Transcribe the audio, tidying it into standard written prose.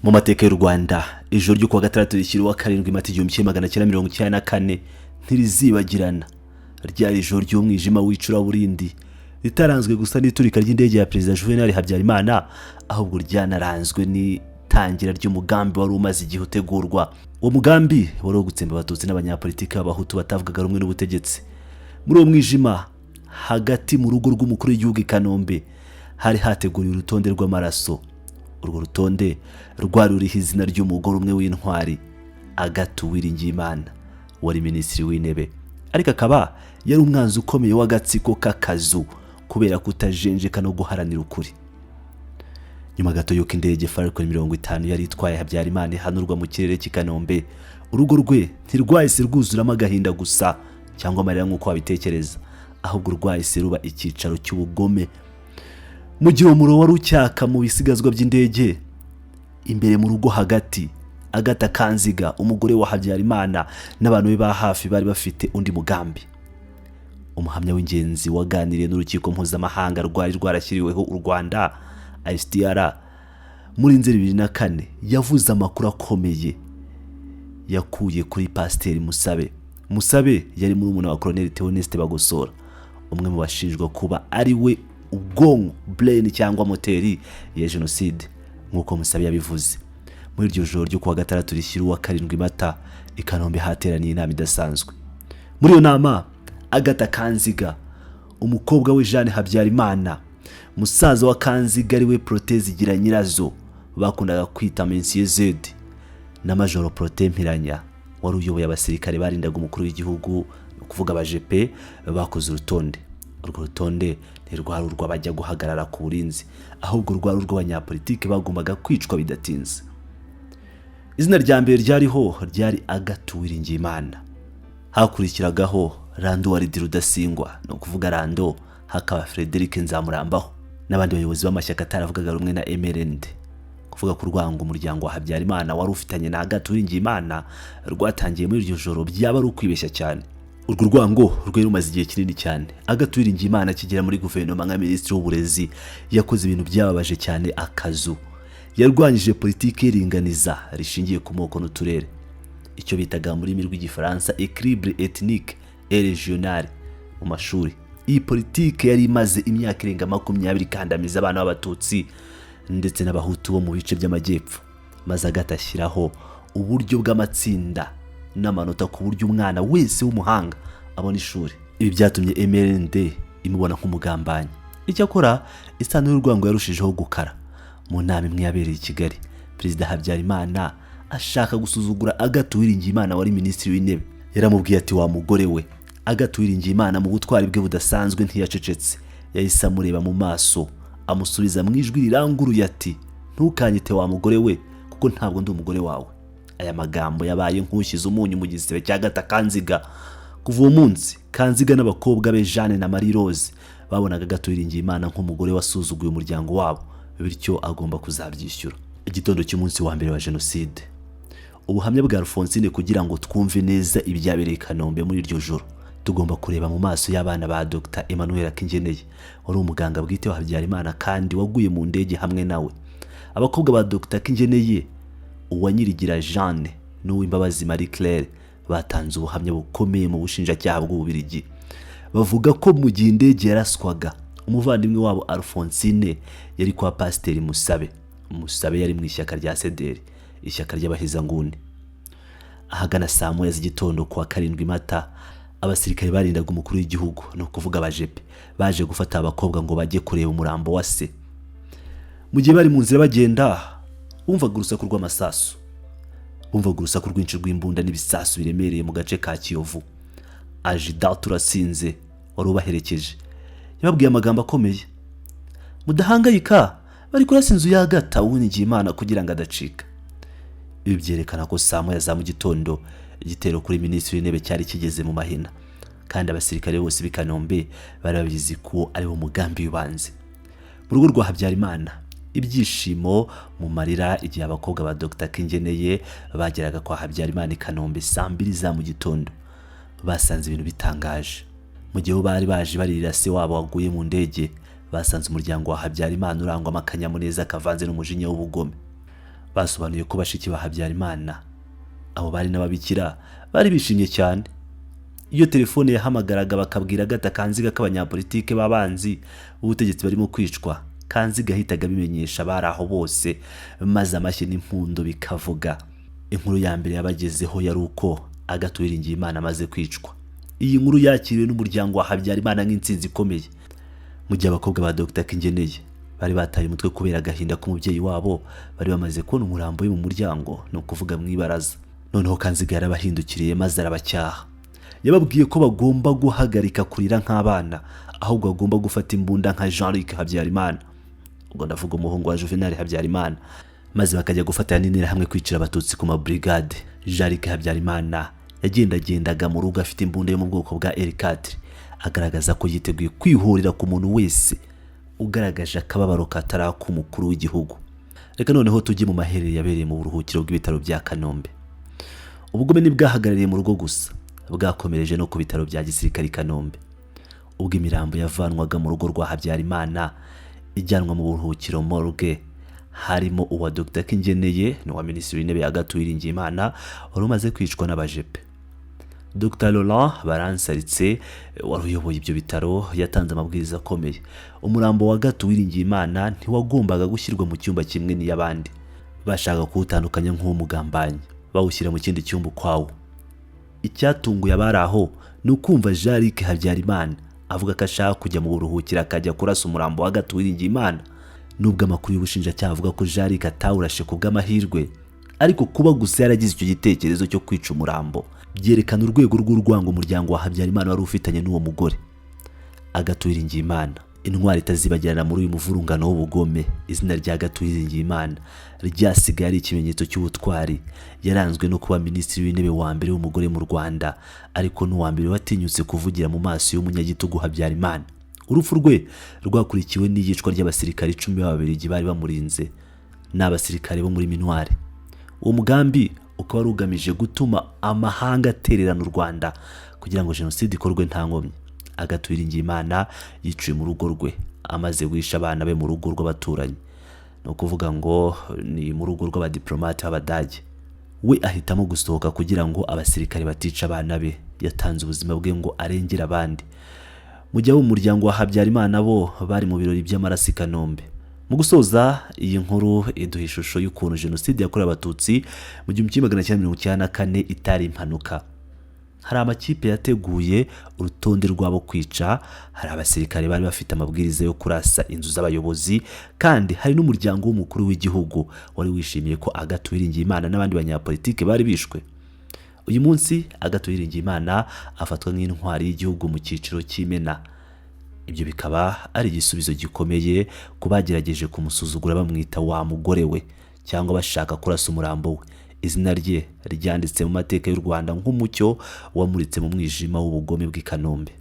Mu mateka y'u Rwanda, ijoro ryo kuwa gatandatu rishyira uwa karindwi Mata 1994 ntirizibagirana. Ryari ijoro ry'umwijima w'icuraburindi, ritaranzwe gusa n'iturika ry'indege ya Perezida Juvenal Habyarimana, ahubwo ryanaranzwe n'itangira ry'umugambi wari umaze igihe utegurwa. Uwo mugambi wari uwo gutsemba Abatutsi n'abanyapolitiki b'Abahutu batavugaga rumwe n'ubutegetsi. Muri uwo mwijima, hagati mu rugo rw'umukuru w'igihugu i Kanombe, hari hateguriwe urutonde rw'amaraso. Urwo rutonde rwari ruriho izina ry'umugore umwe w'intwari, Agathe Uwiringiyimana, wari Minisitiri w'Intebe, ariko akaba yari umwanzi ukomeye w'agatsiko k'Akazu kubera kutajenjeka no guharanira ukuri. Nyuma gato y'uko indege Falcon 50 yari itwaye Habyarimana ihanurwa mu kirere cy'i Kanombe, urugo rwe ntirwahise rwuzuramo agahinda gusa cyangwa amarira nk'uko wabitekereza, ahubwo rwahise ruba icyicaro cy'ubugome. Mu gihe umuriro wari ucyaka mu bisigazwa by'indege imbere mu rugo hagati, Agathe Kanziga, umugore wa Habyarimana, n'abantu be ba hafi bari bafite undi mugambi. Umuhamya w'ingenzi waganiriye n'urukiko mpuzamahanga rwari rwarashyiriweho u Rwanda, ICTR, muri Nzeri 2004, yavuze amakuru akomeye yakuye kuri Pasiteri Musabe. Musabe yari murumuna wa Colonel Theoneste Bagosora, umwe mu bashinjwa kuba ari we ubwonko, brain cyangwa moteri ya jenoside. Nk'uko Musabe yabivuze, muri iryo joro ryo kuwa gatandatu rishyira uwa karindwi Mata, i Kanombe hateraniye inama idasanzwe. Muri iyo nama, Agathe Kanziga, umukobwa we Jeanne Habyarimana, musaza wa Kanziga ari we Protais Zigiranyirazo bakundaga kwita Monsieur Z, na Majoro Protais Mpiranya wari uyoboye abasirikare barindaga umukuru w'igihugu, ni ukuvuga abajepe, bakoze urutonde. Urwo rutonde ntirwari urw'abajya guhagarara ku burinzi, ahubwo rwari urw'abanyapolitiki bagombaga kwicwa bidatinze. Izina rya mbere ryariho ryari Agathe Uwiringiyimana. Hakurikiragaho Landuard Rudasingwa, ni ukuvuga Lando, hakaba Frederic Nzamurambaho n'abandi bayobozi b'amashyaka ataravugaga rumwe na MRND. Kuvuga ko urwango umuryango wa Habyarimana wari ufitanye na Agathe Uwiringiyimana rwatangiye muri iryo joro byaba ari ukwibeshya cyane. Urwo rwango rwari rumaze igihe kinini cyane. Agathe Uwiringiyimana akigera muri guverinoma nka Minisitiri w'Uburezi, yakoze ibintu byababaje cyane Akazu. Yarwanyije politiki y'iringaniza rishingiye ku moko n'uturere, icyo bitaga mu rurimi rw'Igifaransa équilibre ethnique et régional mu mashuri. Iyi politiki yari imaze imyaka irenga 20 ikandamiza abana b'Abatutsi ndetse n'Abahutu bo mu bice by'amajyepfo, maze Agathe ashyiraho uburyo bw'amatsinda n'amanota ku buryo umwana wese w'umuhanga abona ishuri. Ibi byatumye MRND imubona nk'umugambanyi. Icyakora isano y'urwango yarushijeho gukara mu nama imwe yabereye i Kigali. Perezida Habyarimana ashaka gusuzugura Agathe Uwiringiyimana wari Minisitiri w'Intebe, yaramubwiye ati: "Wa mugore we." Agathe Uwiringiyimana, mu butwari bwe budasanzwe, ntiyacecetse. Yahise amureba mu maso, amusubiza mu ijwi riranguruye ati: "Ntukanyite wa mugore we, kuko ntabwo ndi umugore wawe." Aya magambo yabaye nk'ushyize umunyu mu gisebe cya Agathe Kanziga. Kuva uwo munsi, Kanziga n'abakobwa be Jeanne na Marie Rose babonaga Agathe Uwiringiyimana nk'umugore wasuzuguye umuryango wabo, bityo agomba kuzabyishyura. Igitondo cy'umunsi wa mbere wa jenoside, ubuhamya bwa Alphonsine. Kugira ngo twumve neza ibyabereye i Kanombe muri iryo joro, tugomba kureba mu maso y'abana ba Dr Emmanuel Akingeneye, wari umuganga bwite wa Habyarimana kandi waguye mu ndege hamwe nawe. Abakobwa ba Dr Akingeneye, Uwanyirigira Jeanne n'Uwimbabazi Marie Claire, batanze ubuhamya bukomeye mu bushinjacyaha bw'Ububiligi, bavuga ko mu gihe indege yaraswaga, umuvandimwe wabo Alphonsine yari kwa Pasiteri Musabe. Musabe yari mu ishyaka rya CDR, ishyaka ry'abahezanguni. Ahagana saa 1 z'igitondo kuwa karindwi Mata, abasirikare barindaga umukuru w'igihugu, ni ukuvuga abajepe, baje gufata abakobwa ngo bajye kureba umurambo wa se. Mu gihe bari mu nzira bagenda, bumvaga urusaku rw'amasasu, bumvaga urusaku rwinshi rw'imbunda n'ibisasu biremereye mu gace ka Kiyovu. Ajida Turasinze wari ubaherekeje yababwiye amagambo akomeye: "Mudahangayika, bari kurasa inzu ya Agathe Uwiringiyimana kugira ngo adacika." Ibi byerekana ko saa 1 za mu gitondo igitero kuri Minisitiri w'Intebe cyari kigeze mu mahina, kandi abasirikare bose b'i Kanombe bari babizi ko ari wo mugambi w'ibanze. Mu rugo rwa Habyarimana, ibyishimo mu marira. Igihe abakobwa ba Dr Akingeneye bageraga kwa Habyarimana i Kanombe saa 2 za mu gitondo, basanze ibintu bitangaje. Mu gihe bo bari baje baririra se wabo waguye mu ndege, basanze umuryango wa Habyarimana urangwamo akanyamuneza kavanze n'umujinya w'ubugome. Basobanuye ko bashiki ba Habyarimana, abo bari n'ababikira, bari bishimye cyane. Iyo telefone yahamagaraga bakabwira Agatha Kanziga ko abanyapolitike b'abanzi b'ubutegetsi barimo kwicwa, Kanziga yahitaga abimenyesha abari aho bose, maze amashyi n'impundu bikavuga. Inkuru ya mbere yabagezeho yari uko Agathe Uwiringiyimana amaze kwicwa. Iyi nkuru yakiriwe n'umuryango wa Habyarimana nk'intsinzi ikomeye, mu gihe abakobwa ba Dr Kingeneye bari bataye umutwe kubera agahinda k'umubyeyi wabo. Bari bamaze kubona umurambo we mu muryango, ni ukuvuga mu ibaraza. Noneho Kanziga yarabahindukiriye maze arabacyaha. Yababwiye ko bagomba guhagarika kurira nk'abana, ahubwo bagomba gufata imbunda nka Jean Luc Habyarimana, ubwo ndavuga umuhungu wa Juvenal Habyarimana, maze bakajya gufatanya n'Interahamwe kwicira Abatutsi ku maburigade. Jean Luc Habyarimana yagendagendaga mu rugo afite imbunda yo mu bwoko bwa R4, agaragaza ko yiteguye kwihorera ku muntu wese ugaragaje akababaro katari ak'umukuru w'igihugu. Reka noneho tujye mu maherere yabereye mu buruhukiro bw'ibitaro bya Kanombe. Ubugome ntibwahagarariye mu rugo gusa, bwakomereje no ku bitaro bya gisirikare i Kanombe. Ubwo imirambo yavanwaga mu rugo rwa Habyarimana ijyanwa mu buruhukiro, morgue, harimo uwa Dr Kingeneye n'uwa Minisitiri w'Intebe Agathe Uwiringiyimana wari umaze kwicwa n'abajepe, Dr Laurent Baransaritse wari uyoboye ibyo bitaro yatanze amabwiriza akomeye. Umurambo wa Agathe Uwiringiyimana ntiwagombaga gushyirwa mu cyumba kimwe n'iy'abandi. Bashaka kuwutandukanya nk'uw'umugambanyi, bawushyira mu kindi cyumba ukwawo. Icyatunguye abari aho ni ukumva Jean Luc Habyarimana avuga ko ashaka kujya mu buruhukiro akajya kurasa umurambo wa Agathe Uwiringiyimana. Nubwo amakuru y'ubushinjacyaha avuga ko Jean Luc atawurashe ku bw'amahirwe, ariko kuba gusa yaragize icyo gitekerezo cyo kwica umurambo byerekana urwego rw'urwango umuryango wa Habyarimana wari ufitanye n'uwo mugore. Agathe Uwiringiyimana, intwari itazibagirana muri uyu muvurungano w'ubugome. Izina rya Agathe Uwiringiyimana ryasigaye ari ikimenyetso cy'ubutwari. Yaranzwe no kuba Minisitiri w'Intebe wa mbere w'umugore mu Rwanda, ariko n'uwa mbere watinyutse kuvugira mu maso y'umunyagitugu Habyarimana. Urupfu rwe rwakurikiwe n'iyicwa ry'abasirikare 10 b'Ababiligi bari bamurinze, ni abasirikare bo muri MINUAR. Uwo mugambi ukaba wari ugamije gutuma amahanga atererana u Rwanda kugira ngo jenoside ikorwe nta nkomyi. Agathe Uwiringiyimana yiciwe mu rugo rwe, amaze guhisha abana be mu rugo rw'abaturanyi, ni ukuvuga ngo ni mu rugo rw'abadiplomate b'Abadage. We ahitamo gusohoka kugira ngo abasirikare batica abana be. Yatanze ubuzima bwe ngo arengere abandi, mu gihe abo mu muryango wa Habyarimana bo bari mu birori by'amaraso i Kanombe. Mu gusoza, iyi nkuru iduha ishusho y'ukuntu jenoside yakorewe Abatutsi mu 1994 itari impanuka. Hari amakipe yateguye urutonde rw'abo kwica, hari abasirikare bari bafite amabwiriza yo kurasa inzu z'abayobozi, kandi hari n'umuryango w'umukuru w'igihugu wari wishimiye ko Agathe Uwiringiyimana n'abandi banyapolitike bari bishwe. Uyu munsi Agathe Uwiringiyimana afatwa nk'intwari y'igihugu mu cyiciro cy'Imena. Ibyo bikaba ari igisubizo gikomeye ku bagerageje kumusuzugura bamwita wa mugore we, cyangwa bashaka kurasa umurambo we. Izina rye ryanditse mu mateka y'u Rwanda nk'umucyo wamuritse mu mwijima w'ubugome bw'i Kanombe.